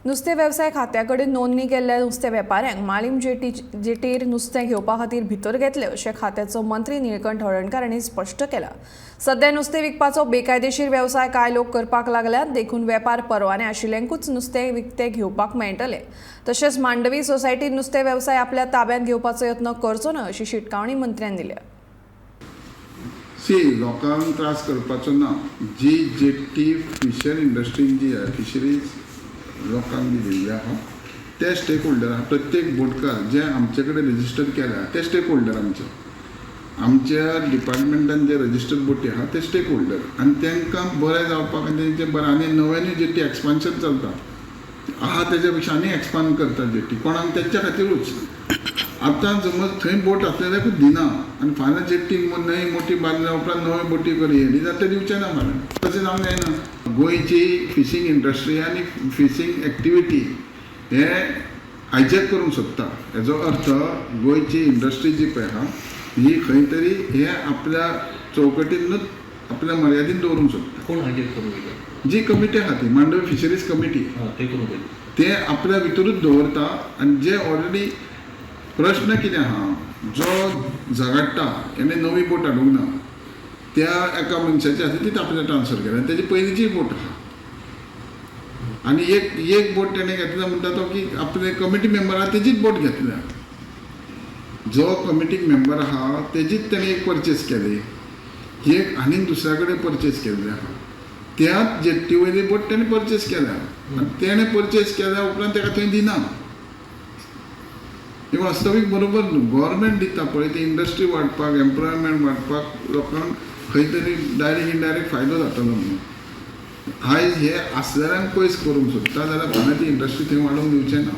नुस्तें वेवसाय खात्या कडेन नोंदणी केल्ल्या नुस्तें वेपाऱ्यांक माळीम जेटीर नुस्तें घेवपा खातीर भितर घेतले अशें खात्याचो मंत्री निळकंठ हळर्णकार हांणी स्पश्ट केलां. सध्या नुस्तें विकपाचो बेकायदेशीर वेवसाय कांय लोक करपाक लागल्यात, देखून वेपार परवाने आशिल्ल्यांकूच नुस्तें विकतें घेवपाक मेळटलें. तशेंच मांडवी सोसायटीन नुस्तें वेवसाय आपल्या ताब्यांत घेवपाचो यत्न करचो न्हय अशी शिटकावणी मंत्र्यान दिल्या. सी, लोकांक त्रास करपाचो ना. जी जेट्टी फिशर इंडस्ट्रीन जी फिशरीज लोकांक जी दिल्ली आहा ते स्टेक होल्डर आहा. प्रत्येक बोटकार जे आमचे कडेन रजिस्टर केल्या ते स्टेक होल्डर. आमचे आमच्या डिपार्टमेंटान जे रजिस्टर्ड बोटी आहा ते स्टेक होल्डर आनी तांकां बरें जावपाक आनी तेंचें बरें. आनी नव्यानूय जेट्टी एक्सपान्शन चलता आहा, तेज्या पेक्षा आनी एक्सपांड करता जेट्टी कोणाक तेंच्या खातीरूच. आतां समज थंय बोट आसलेल्याकूच दिना आनी फाल्यां जेट्टी नवी मोठी बांदल्या उपरांत नव्यो बोटी कर हेणी जाल्यार ते दिवचे ना फाल्यां. तशें जावंक जायना. गोंयची फिशींग इंडस्ट्री आनी फिशींग एक्टिविटी हे हायजॅक करूंक सोदता. हेजो अर्थ गोंयची इंडस्ट्री जी पळय आहा ही खंय तरी हे आपल्या चौकटीनूच, आपल्या मर्यादीन दवरूंक सोदता. कोण हायजॅक करूंक वयता? जी कमिटी आहा ती मांडवी फिशरीज कमिटी. हां, ते करूंक वयता. ते आपल्या भितरूच दवरता. आनी जे ऑलरेडी प्रश्न कितें आहा, जो झगडटा हेणे नवी बोट हाडूंक ना, त्या एका मनशाची आसा ती आपल्या ट्रान्सफर केल्या आनी तेजी पयलींची बोट आहा आनी एक एक बोट तेणें घेतल्या म्हणटा तो की आपले कमिटी मेंबर आहा तेजीच बोट घेतल्या. जो कमिटीक मेंबर आहा तेजीच तेणें एक परचेस केली, ही एक आनीक दुसऱ्या कडेन परचेस केल्ली आहा. त्याच जेट्टी वयली बोट तेणें परचेस केल्या आनी तेणें परचेस केल्या उपरांत तेका थंय दिना. हे वास्तवीक बरोबर न्हू. गव्हर्मेंट दिता पळय ती इंडस्ट्री वाडपाक, एम्प्लॉयमेंट वाडपाक, लोकांक खंय तरी डायरेक्ट इनडायरेक्ट फायदो जातलो म्हणून. आयज हे आसलेल्यांक पयस करूंक सोदता जाल्यार फाल्यां ती इंडस्ट्री थंय वाडोवंक दिवचे ना.